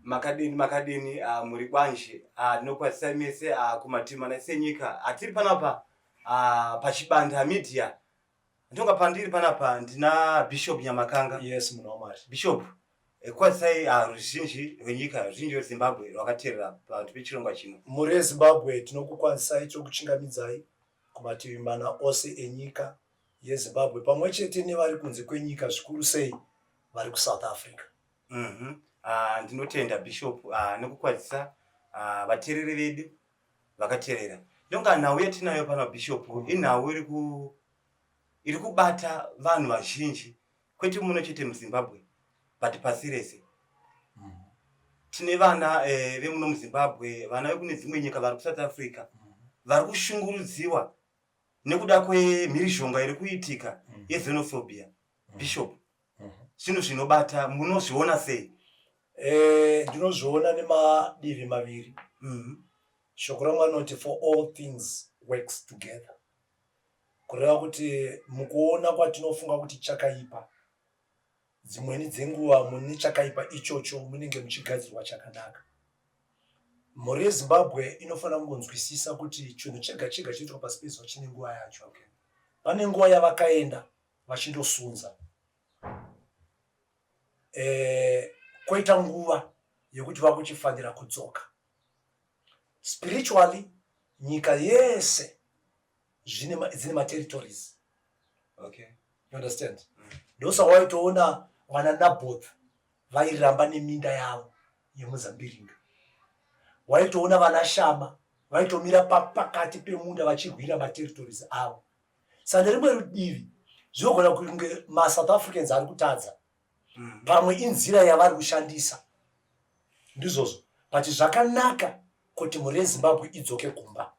Makadini makadini muri kwanje ndinokwazisai mese kumativi mana senyika. Tiri panapa paChibanda Media. Ndonga pandiri panapa ndina Bishop Nyamakanga. Yes, munhu waMwari. Bishop, kwazisai ruzhinji rwenyika, ruzhinji rweZimbabwe rwakateerera panhu pechirongwa chino. Mhuri yeZimbabwe, tinokukwanisai, tokuchingamidzai kumativi mana ose enyika yeZimbabwe pamwe chete nevari kunze kwenyika, zvikuru sei vari kuSouth Africa. Ndinotenda Bishop nekukwazisa vateereri vedu vakateerera. Ndonga nhau yatinayo pano, Bishop, inhau iri kubata vanhu vazhinji, kwete muno chete muZimbabwe but pasi rese. Tine vana vemuno muZimbabwe, vana vekune dzimwe nyika vari kuSouth Africa vari kushungurudziwa nekuda kwemhirizhonga iri kuitika yexenophobia. Bishop, zvinhu zvinobata, munozviona sei? Ndinozviona nemadivi maviri. Shoko raMwari rinoti, "For all things works together," kureva kuti mukuona kwatinofunga kuti chakaipa, dzimweni dzenguva mune chakaipa ichocho munenge muchigadzirwa chakanaka. Mhuri yeZimbabwe inofanira kungonzwisisa kuti chinhu chega chega chinoitwa pasi pezuva chine nguva yacho. Pane nguva yavakaenda vachindosunza, kwoita nguva yekuti vakuchifanira kudzoka. Spiritually, nyika yese dzine materritories. You understand? Ndosaka waitoona vana Naboth vairamba neminda yavo yemuzambiringa. Waitoona vana Shama vaitomira pakati pemunda vachirwira materritories avo. Saka nerimwe rudivi zvinogona kunge maSouth Africans ari kutadza, pamwe inzira yavari kushandisa, ndizvozvo, but zvakanaka kuti mhuri yeZimbabwe idzoke kumba.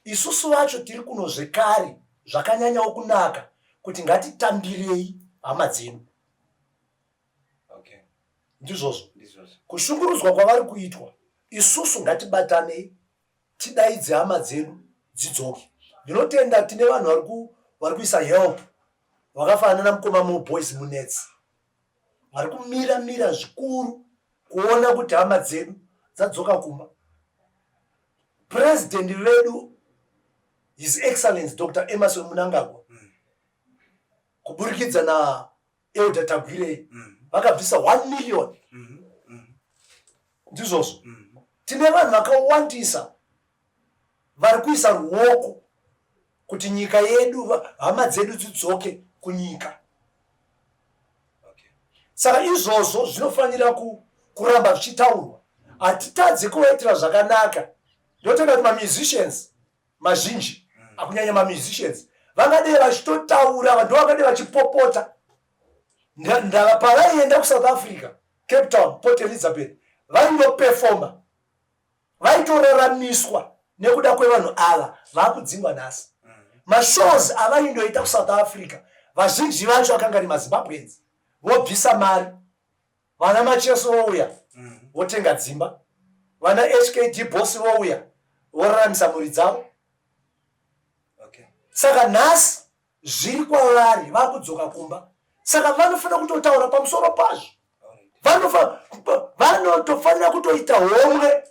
Isusu vacho tiri kuno zvekare, zvakanyanyawo kunaka kuti ngatitambirei hama dzedu. Ndizvozvo. Kushungurudzwa kwavari kuitwa, isusu ngatibatanei, tidaidze hama dzedu dzidzoke. Ndinotenda tine vanhu vari kuisa help vakafanana namukoma Mo Boys Munetsi, vari kumira mira zvikuru kuona kuti hama dzedu dzadzoka kumba. Purezidendi vedu, His Excellence Dr Emmerson Mnangagwa, kuburikidza naElder Tagwirei, vakabvisa 1 million. Ndizvozvo. Tine vanhu vakawandisa vari kuisa ruoko kuti nyika yedu, hama dzedu dzidzoke kunyika. Saka izvozvo zvinofanira kuramba zvichitaurwa. Hatitadzi kuvaitira zvakanaka. Ndotenda kuti mamusicians mazhinji, akunyanya mamusicians, vangadei vachitotaura, ndo vangadei vachipopota. Ndava pavaienda kuSouth Africa, Cape Town, Port Elizabeth, vaindopefoma, vaitoraramiswa nekuda kwevanhu ava vaakudzingwa nhasi. Mashows avaindoita kuSouth Africa, vazhinji vacho akanga ari maZimbabweans, vobvisa mari. Vana Macheso vouya, votenga dzimba. Vana HKD Boss vouya, voraramisa mhuri dzavo. Saka nhasi zviri kwavari, vakudzoka kumba, saka vanofanira kutotaura pamusoro pazvo. Vanotofanira kutoita homwe.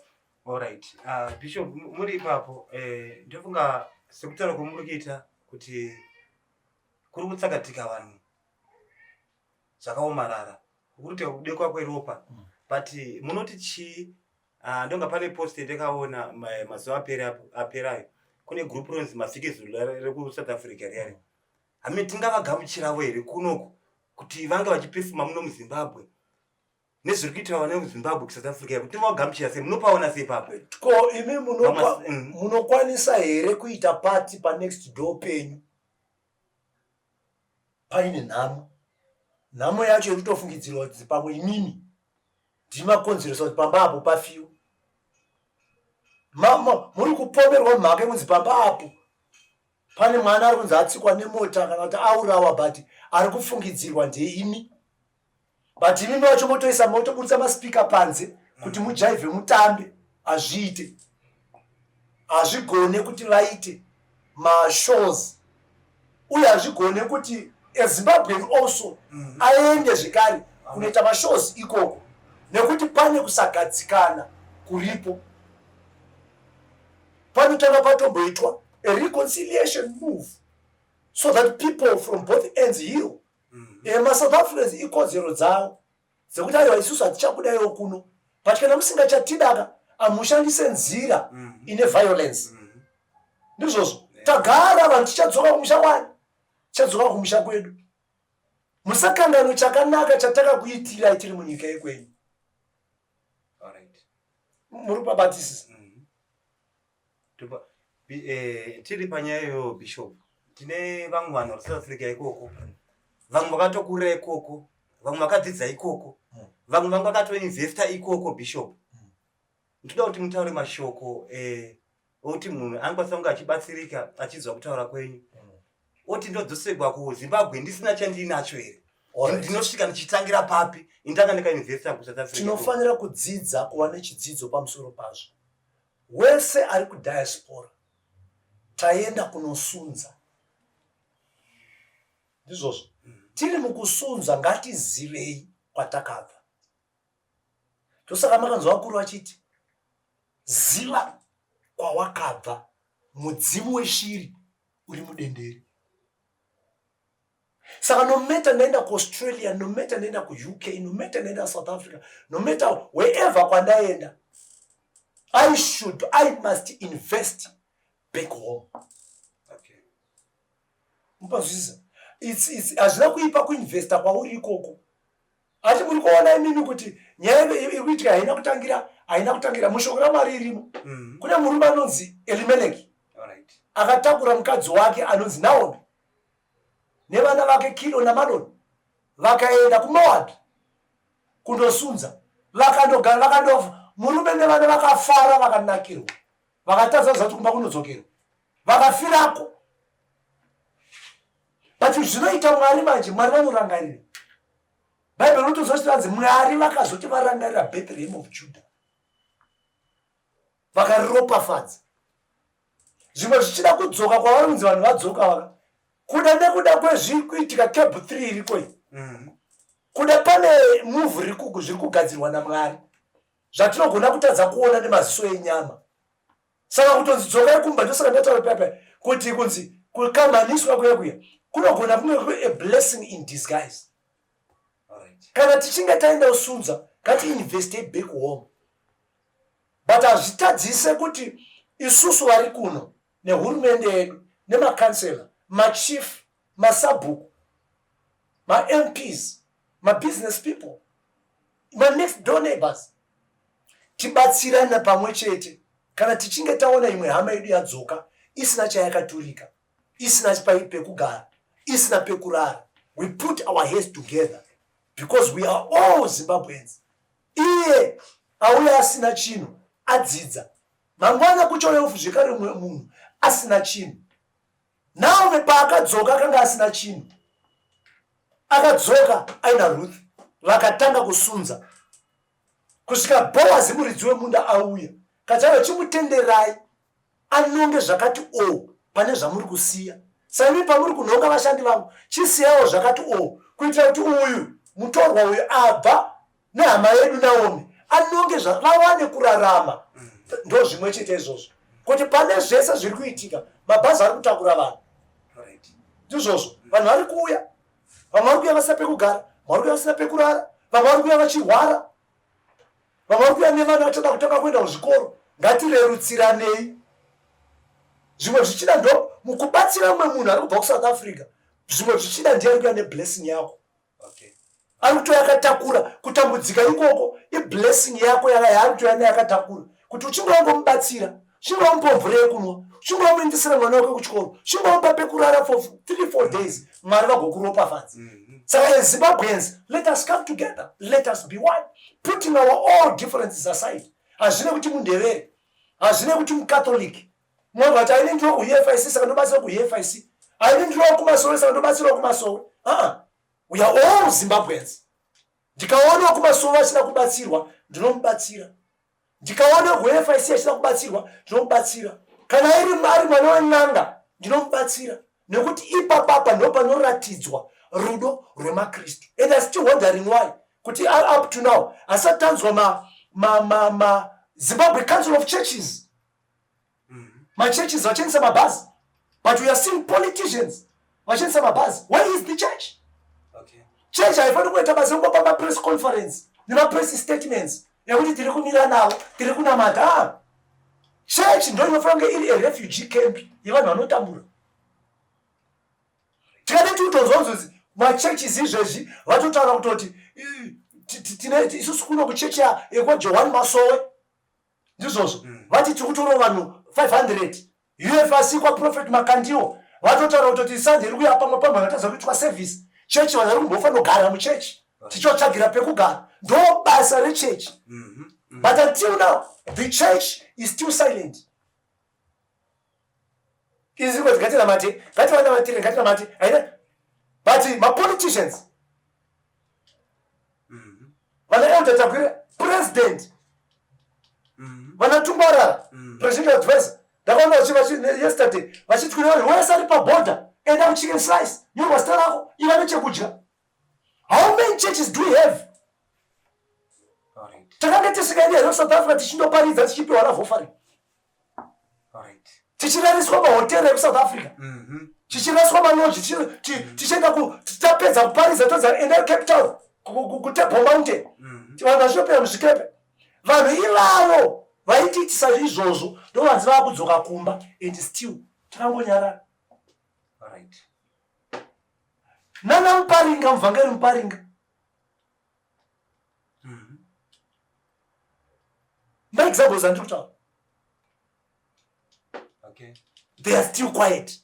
Alright. Bishop, muri ipapo, ndofunga sekutaura kwamuri kuita kuti kuri kutsakatika vanhu zvakaomarara, kuri kuita kudekwa kweropa, but munoti chii? Ndonga pane post yandakaona mazuva aperayo, kune group rinonzi Mafikizulu rekuSouth Africa riyari. Hame tingavagamuchiravo here kunoku kuti vange vachipefuma muno muZimbabwe, nezviri kuitira vana vemuZimbabwe kuSouth Africa, kuti tingavagamuchira sei? Munopaona sei papo? Ko imi munokwanisa here kuita party panext door penyu paine nhamo? Nhamo yacho iri kutofungidzirwa kuti pamwe imimi ndimakonzeresa kuti pamba apo pafiwa. Mama, muri kupomerwa mhaka yekunzi pamba apo pane mwana ari kunzi atsikwa nemota kana kuti aurawa, but ari kufungidzirwa ndeimi. But imimi vacho motoisa, motoburitsa maspeaker panze kuti mujaivhe, mutambe. Hazviite, hazvigone kuti vaite mashows, uye hazvigone kuti eZimbabwean also aende zvekare kunoita mashows ikoko. Nekuti pane kusagadzikana kuripo. Panotanga patomboitwa a reconciliation move so that people from both ends heal. MaSouth Africans ikodzero dzavo dzekuti aiwa, isusu hatichakudaiwo kuno, but kana musingachatidaka, hamushandise nzira ine violence. Ndizvozvo. Tagara vanhu tichadzoka kumusha kwani, tichadzoka kumusha kwedu. Musakangano chakanaka chatakakuitirai tiri munyika yekwenyu. Muri kubabatisisa? Tiri panyaya iyoyo, Bishop, tine vamwe vanhu vari South Africa ikoko, vamwe vakatokurira ikoko, vamwe vakadzidza ikoko, vamwe vanga vakatoinvesta ikoko. Bishop, ndoda kuti mutaure mashoko okuti munhu anokwanisa kunge achibatsirika achinzwa kutaura kwenyu, oti ndodzoserwa kuZimbabwe ndisina chandinacho here? Ndinosvika ndichitangira papi indanga ndikainvesta kuSouth Africa? Tinofanira kudzidza kuva nechidzidzo pamusoro pazvo. Wese ari kudiaspora, taenda kunosunza, ndizvozvo. Tiri mukusunza, ngatizivei kwatakabva. Ndosaka makanzwa vakuru vachiti, "Ziva kwawakabva, mudzimu weshiri uri mudendere." Saka no matter ndaenda kuAustralia, no matter ndaenda kuUK, no matter ndaenda South Africa, no matter wherever kwandaenda, I must invest back home. Mupanzwisisa? Hazvina kuipa kuinvesta kwauri ikoko. Ati muri kuona imimi kuti nyaya iri kuitika haina kutangira mushoko raMwari irimo. Kune murume anonzi Elimeleki, akatakura mukadzi wake anonzi Naomi nevana vake Kilo naMaloni, vakaenda kuMoabhi kundosunza. Vakandogara, vakandofa. Murume nevana vakafara, vakanakirwa, vakatadza kuziva kuti kumba kunodzokerwa, vakafirako. But zvinoita Mwari manje, Mwari vanorangarira. Bhaibheri rinotoziva kuti vanzi Mwari vakazoti varangarira Bethlehem of Judah, vakariropafadza. Zvimwe zvichida kudzoka kwavari kunzi vanhu vadzoka vaka kuda nekuda kwezviri kuitika. CAB 3 iriko iyi. Kuda pane move zviri kugadzirwa naMwari zvatinogona kutadza kuona nemaziso enyama. Saka kutonzi dzokai kumba, ndosaka ndataura papa kuti kunzi kukamhaniswa kuya kuya kunogona kunge kuri a blessing in disguise. Kana tichinge taenda kusunza, ngatiinvestei back home, but hazvitadzise kuti isusu vari kuno nehurumende yedu nemakansela, machief, masabhuku, maMPs, mabusiness people, manext door neighbors, tibatsirane pamwe chete. Kana tichinge taona imwe hama yedu yadzoka isina chayakaturika, isina pekugara, isina pekurara, we put our heads together because we are all Zimbabweans. Iye auya asina chinhu, adzidza. Mangwana kuchauya zvekare mumwe munhu asina chinhu. Naomi paakadzoka akanga asina chinhu. Akadzoka aina Ruth, vakatanga kusunza kusvika Bhoazi, muridzi wemunda, auya kacharo, "Chimutenderai anonge zvakati o pane zvamuri kusiya. Saimi pamuri kunhonga vashandi vangu, chisiyawo zvakati o, kuitira kuti uyu mutorwa uyu abva nehama yedu Naomi anonge vawane kurarama." Ndo zvimwe chete izvozvo, kuti pane zvese zviri kuitika, mabhazi ari kutakura vanhu, ndizvozvo. Vanhu vari kuuya, vamwe vari kuuya vasina pekugara, vamwe vari kuuya vasina pekurara, vamwe vari kuuya vachirwara, vamwe vari kuuya nevana vachada kutanga kuenda kuzvikoro. Ngatirerutsiranei. Zvimwe zvichida ndo mukubatsira mumwe munhu ari kubva kuSouth Africa, zvimwe zvichida ndiye ari kuuya neblessing yako. Ari kutoya akatakura kutambudzika ikoko. Iblessing yako yaari kutoya naye akatakura, kuti uchinge wangomubatsira, uchinge wamupa mvura yekunwa, uchinge wamuendesera mwana wake kuchikoro, uchinge wamupa pekurara for 3-4 days, Mwari vagokuropafadza. Saka as Zimbabweans, let us come together, let us be one, putting our all differences aside. Hazvine kuti muNdevere, hazvine kuti muCatholic. Mumwe vati, "Aini ndiro kuUFIC, saka ndobatsira kuUFIC. Aini ndiro kumasowe, saka ndobatsirawo kumasowe." Aa, we are all Zimbabweans. Ndikaona kumasowe achida kubatsirwa, ndinomubatsira. Ndikaona kuUFIC achida kubatsirwa, ndinomubatsira. Kana iri ari mwana wen'anga, ndinomubatsira, nekuti ipapapa ndo panoratidzwa rudo rwemaKristu. And I still wondering why. Kuti up to now asati tanzwa ma, ma, ma, ma Zimbabwe Council of Churches, machurches vachiendesa mabhazi, but we are seeing politicians vachiendesa mabhazi. Where is the church? Church haifaniri kuita basa rekungopa mapress conference nemapress statements ekuti tiri kumira navo, tiri kunamata. Ah. Church ndo inofanira kunge iri a refugee camp yevanhu vanotambura. Tikade tikutonzwa kuzonzi machurches izvezvi vatotaura kutoti tine isusu kuno kuchechi yekwaJohani Masowe, ndizvozvo, vati tiri kutorawo vanhu 500. UFRC kwaProphet Makandiwo vatotaura kutoti Sunday iri kuya pamwe pamwe vakatadza kuitwa service chechi, vanhu vari kumbofanira kugara muchechi, tichotsvagira pekugara. Ndo basa rechechi. But until now the church is still silent. Izvi kwezi ngatinamate, ngativanamatire, ngatinamate haina, but mapoliticians, vana Elder Tagwirei, president, vana Tungwarara, presidential advisor, ndakaona yesterday vachiti kune vanhu wese ari pabhodha, enda kuChicken Slice, nyorwa zita rako, iva nechekudya. How many churches do we have? Takanga tisingaendi here kuSouth Africa tichindoparidza, tichipiwa love offering, tichirariswa mahotera ekuSouth Africa, tichirariswa malodge, tichienda, tapedza kuparidza tonzi endai Cape Town, kuTable Mountain, vanhu vachitopera muzvikepe? Vanhu ivavo vaitiitisa izvozvo ndo vanzi vava kudzoka kumba and still takangonyarara. Nana Muparinga, muvhangeri Muparinga, maexamples andiri kutaura, they are still quiet.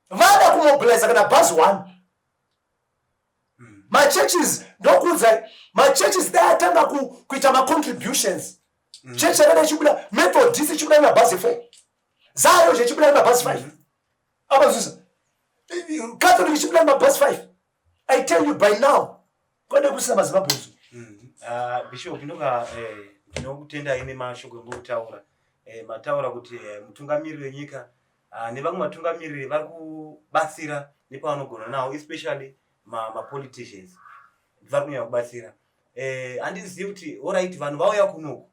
Vada kumobiliza kana bhazi one. Machurches, ndokuudzai, machurches dai atanga kuita macontributions. Chechi yakada ichibuda, Methodist ichibuda nemabhazi 4, Zayo ichibuda nemabhazi 5, abazvisa Catholic ichibuda nemabhazi 5, I tell you, by now kwade kusina maZimbabweans. Ah, Bishop, ndoka ndinokutendai nemashoko emukutaura. Mataura kuti mutungamiriri wenyika, ah, nevamwe vatungamiriri vari kubatsira nepavanogona nawo, especially mapoliticians vari kunyanya kubatsira. Handizivi kuti, alright, vanhu vauya kunoku,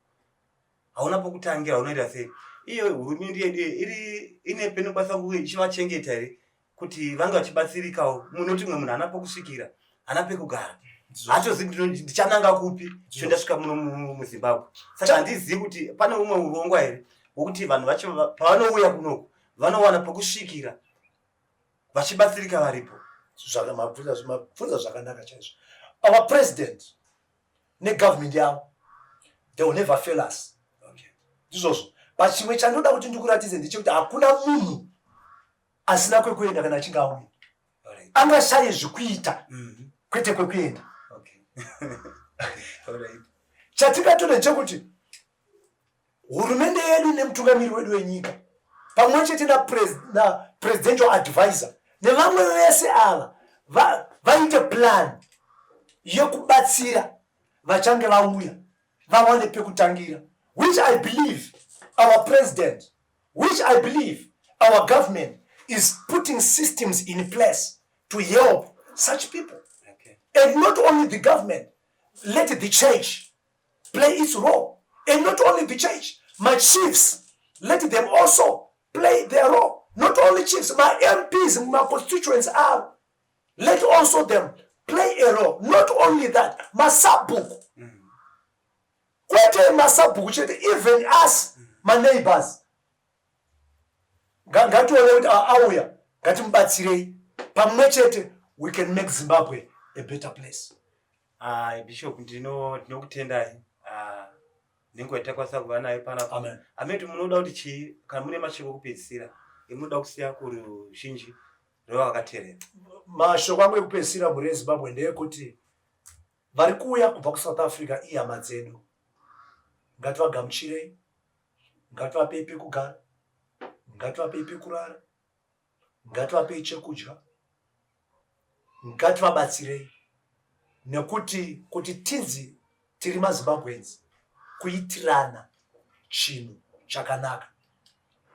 hauna pokutangira, unoita sei? Iyo hurumende yedu iri ine penokwanisa kunge ichivachengeta here kuti vange vachibatsirikawo? Munoti mumwe munhu haana pokusvikira, haana pekugara, hatozivi kuti ndichananga kupi chondasvika muno muZimbabwe. Saka handizivi kuti pane umwe urongwa here hwokuti vanhu vacho pavanouya kunoku vanowana pokusvikira vachibatsirika varipo. Mabvunza zvakanaka chaizvo. Our president negovernment yavo, they will never fail us. Ndizvozvo. But chimwe chandoda kuti ndikuratidze ndechekuti hakuna munhu asina kwekuenda kana achinge auya. Angashaye zvekuita, kwete kwekuenda. Chatingatode ndechekuti hurumende yedu nemutungamiri wedu wenyika pamwe chete napresidential advisor nevamwe vese ava vaite plan yekubatsira vachange vauya vawane pekutangira, which I believe our president, which I believe our government is putting systems in place to help such people. And not only the government, let the church play its role. And not only the church, my chiefs, let them also play their role. Not only chiefs, my MPs, my constituents are, let also them play a role. Not only that, masabhuku. Kwete masabhuku chete, even us, my neighbors. Ngatione kuti auya, ngatimubatsirei. Pamwe chete we can make Zimbabwe a better place. Ah, Bishop, ndinokutendai, ah, nenguva yatakwanisa kuva nayo panapa. Amen. Ameti munoda kuti chii kana mune mashoko ekupedzisira emunoda kusiya kuruzhinji rwevakateerera? Mashoko angu ekupedzisira, mhuri yeZimbabwe, ndeyekuti vari kuuya kubva kuSouth Africa ihama dzedu. Ngativagamuchirei, ngativapei pekugara, ngativapei pekurara, ngativapei chekudya, ngativabatsirei, nekuti kuti tinzi tiri maZimbabweans kuitirana chinhu chakanaka.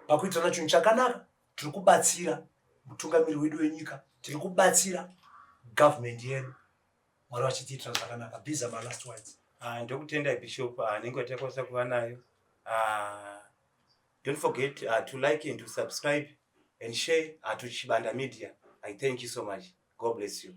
Pakuitirana chinhu chakanaka, tiri kubatsira mutungamiri wedu wenyika, tiri kubatsira gavhumendi yedu. Mwari vachitiitira zvakanaka. These are my last words. Ndokutendai Bishop nenguva yatakwanisa kuva nayo. Don't forget to like and to subscribe and share to Chibanda Media. I thank you so much. God bless you.